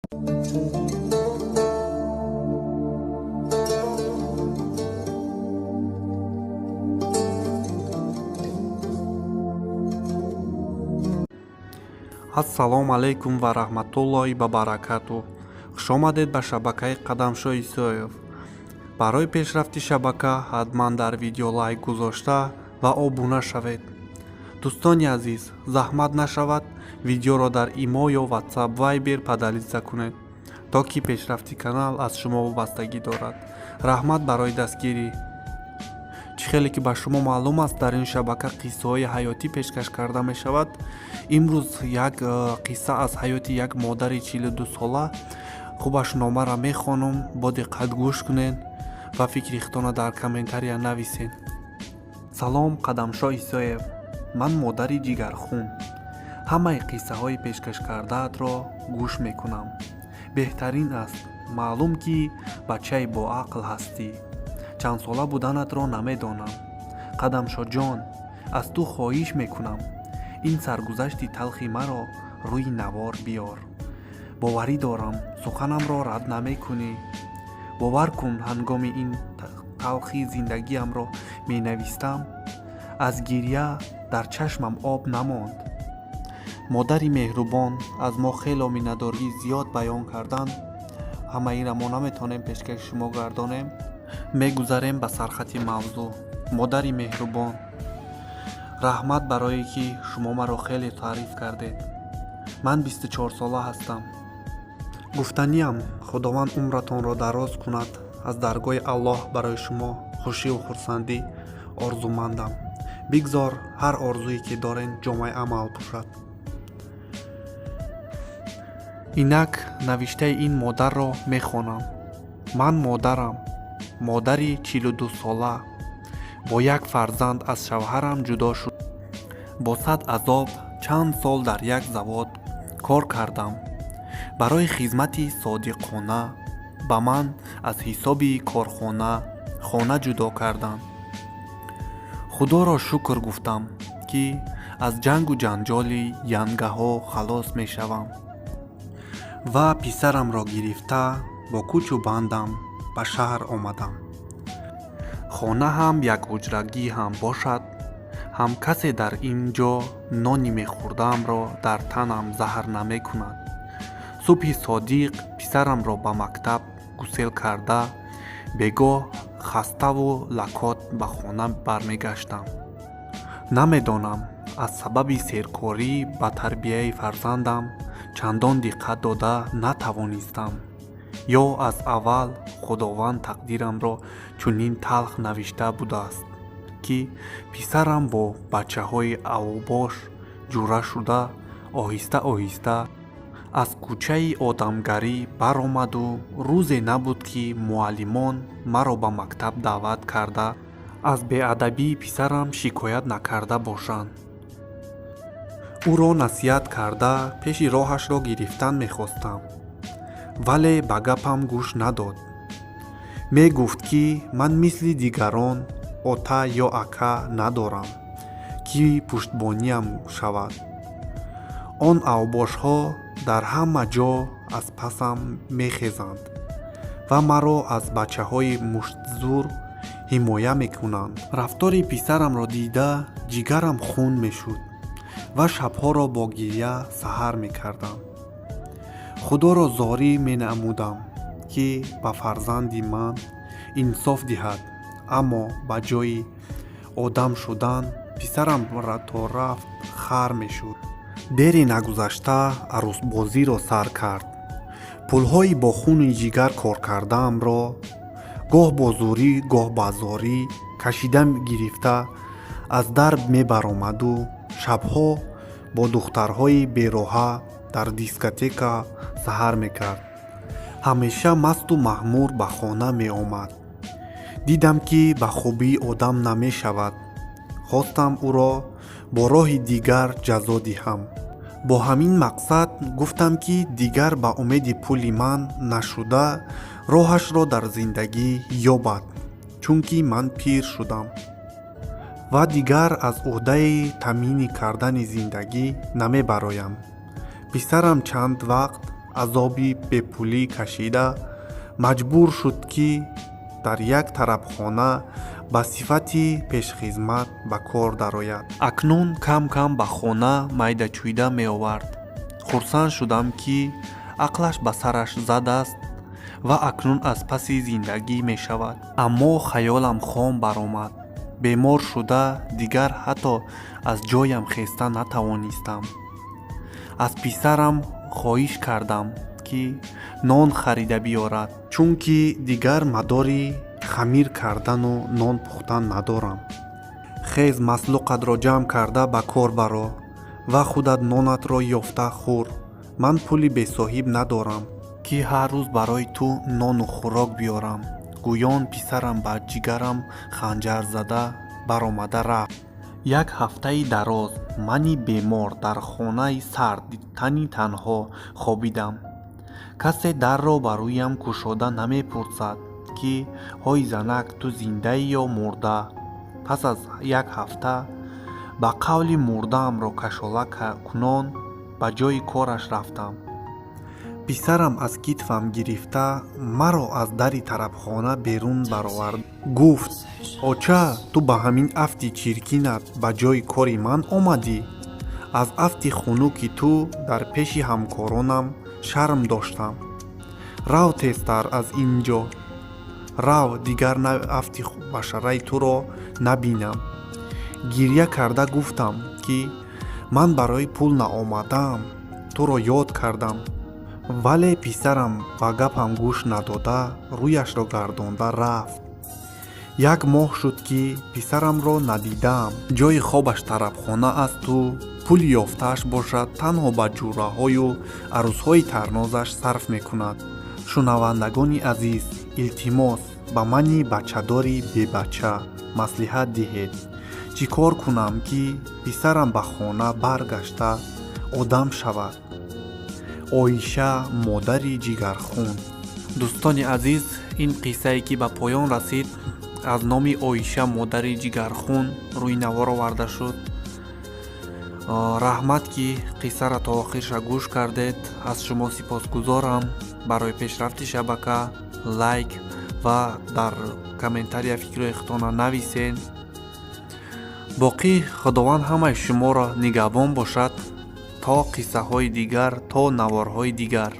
Ассалому алайкум ва раҳматуллоҳи ва баракатуҳ. Хушомадед ба шабакаи Қадамшоҳ Исоев. Барои пешрафти шабака ҳатман дар видео лайк гузошта ва обуна шавед. Дӯстони азиз, заҳмат нашавад, видеоро дар имо ё WhatsApp, Viber поделиться кунед, то ки пешрафти канал аз шумо вобастагӣ дорад. Раҳмат барои дастгирӣ. Чӣ хеле ки ба шумо маълум аст, дар ин шабака қиссаҳои ҳаётӣ пешкаш карда мешавад. Имрӯз як қисса аз ҳаёти як модари 42-сола. Хубаш номара мехонам, бо диққат гӯш кунед ва фикри худтона дар комментария нависед. Салом, Қадамшоҳ Исоев. Ман модари ҷигархун. Ҳамаи қиссаҳои пешкашкардаатро гӯш мекунам. Беҳтарин аст. Маълум ки бачаи боақл ҳастӣ. Чандсола буданатро намедонам. Қадамшоҳҷон, аз ту хоҳиш мекунам, ин саргузашти талхи маро рӯи навор биёр. Боварӣ дорам, суханамро рад намекунӣ. Бовар кун, ҳангоми ин талхи зиндагиамро менавистам, аз гирья дар чашмам об намонд. Модари меҳрубон аз мо хело миннатдорӣ зиёд баён карданд. Ҳама инра мо наметавонем пешкаши шумо гардонем. Мегузарем ба сархати мавзӯъ. Модари меҳрубон, раҳмат барое ки шумо маро хеле таъриф кардед. Ман 24-сола ҳастам. Гуфтаниам, Худованд умратонро дароз кунад. Аз даргоҳи Аллоҳ барои шумо хушиву хурсандӣ орзумандам. Бигзор ҳар орзуе ки дорен ҷомаи амал пӯшад. Инак навиштаи ин модарро мехонам. Ман модарам, модари 42-сола, бо як фарзанд аз шавҳарам ҷудо шуд. Бо сад азоб чанд сол дар як завод кор кардам. Барои хизмати содиқона ба ман аз ҳисоби корхона хона ҷудо карданд. Худоро шукр гуфтам, ки аз ҷангу ҷанҷоли янгаҳо халос мешавам. Ва писарамро гирифта бо кӯчу бандам ба шаҳр омадам. Хона ҳам як ҳуҷрагӣ ҳам бошад, ҳам касе дар ин ҷо нони мехӯрдаамро дар танам заҳр намекунад. Субҳи содиқ писарамро ба мактаб гусел карда, бегоҳ хаставу лакот ба хона бармегаштам. Намедонам, аз сабаби серкорӣ ба тарбияи фарзандам чандон диққат дода натавонистам ё аз аввал Худованд тақдирамро чунин талх навишта будааст, ки писарам бо бачаҳои авбош ҷура шуда, оҳиста оҳиста аз кӯчаи одамгарӣ баромаду рӯзе набуд, ки муаллимон маро ба мактаб даъват карда, аз беадабии писарам шикоят накарда бошанд. Ӯро насиҳат карда, пеши роҳашро гирифтан мехостам, вале ба гапам гӯш надод. Мегуфт, ки ман мисли дигарон ота ё ака надорам, ки пуштбониям шавад. Он авбошҳо дар ҳама ҷо аз пасам мехезанд ва маро аз бачаҳои муштзур ҳимоя мекунанд. Рафтори писарамро дида, ҷигарам хун мешуд ва шабҳоро бо гирья саҳар мекардам. Худоро зорӣ менамудам, ки ба фарзанди ман инсоф диҳад, аммо ба ҷои одам шудан писарам то рафт хар мешуд. Дере нагузашта арӯсбозиро сар кард. Пулҳои бо хуни ҷигар коркардаамро гоҳ бо зӯрӣ, гоҳ ба зорӣ кашида гирифта аз дар мебаромаду шабҳо бо духтарҳои бероҳа дар дискотека саҳар мекард. Ҳамеша масту маҳмур ба хона меомад. Дидам, ки ба хубӣ одам намешавад. Хостам ӯро бо роҳи дигар ҷазо диҳам. Бо ҳамин мақсад гуфтам, ки дигар ба умеди пули ман нашуда, роҳашро дар зиндагӣ ёбад, чунки ман пир шудам ва дигар аз уҳдаи таъмини кардани зиндагӣ намебароям. Писарам чанд вақт Азоби бепулӣ кашида, маҷбур шуд, ки дар як тарабхона ба сифати пешхизмат ба кор дарояд. Акнун кам кам ба хона майдачӯйда меовард. Хурсанд шудам, ки ақлаш ба сараш задааст ва акнун аз паси зиндагӣ мешавад. Аммо хаёлам хом баромад. Бемор шуда, дигар ҳатто аз ҷоям хеста натавонистам. Аз писарам хоҳиш кардам, ки нон харида биёрад, чунки дигар мадори хамир кардану нон пухтан надорам. Хез, маслуқатро ҷамъ карда, ба кор баро ва худат нонатро ёфта хӯр. Ман пули бесоҳиб надорам, ки ҳар рӯз барои ту нону хӯрок биёрам, гӯён писарам ба ҷигарам ханҷар зада баромада рафт. Як ҳафтаи дароз мани бемор дар хонаи сард тани танҳо хобидам. Касе дарро ба рӯям кушода намепурсад, ки ҳой занак, ту зиндаӣ ё мурда? Пас аз як ҳафта ба қавли мурдаамро кашола кунон ба ҷои кораш рафтам. Писарам аз китфам гирифта, маро аз дари тарабхона берун баровард, гуфт: «Оча, ту ба ҳамин афти чиркинат ба ҷои кори ман омадӣ. Аз афти хунуки ту дар пеши ҳамкоронам шарм доштам. Рав, тезтар аз ин ҷо рав, дигар на афти башараи туро набинам». Гирья карда гуфтам, ки ман барои пул наомадаам, туро ёд кардам. Вале писарам ба гапам гӯш надода, рӯяшро гардонда рафт. Як моҳ шуд, ки писарамро надидаам. Ҷои хобаш тарабхона асту пули ёфтааш бошад, танҳо ба ҷӯраҳою арӯсҳои тарнозаш сарф мекунад. Шунавандагони азиз, илтимос, ба мани бачадори бебача маслиҳат диҳед, чӣ кор кунам, ки писарам ба хона баргашта одам шавад? Оиша, модари ҷигархун. Дӯстони азиз, ин қиссае, ки ба поён расид, аз номи Оиша, модари ҷигархун, рӯи навор оварда шуд. Раҳмат, ки қиссаро то охирша гӯш кардед, аз шумо сипосгузорам. Барои пешрафти шабака лайк ва дар комментария фикрҳои худтона нависед. Боқӣ Худованд ҳамаи шуморо нигаҳбон бошад. То қиссаҳои дигар, то наворҳои дигар.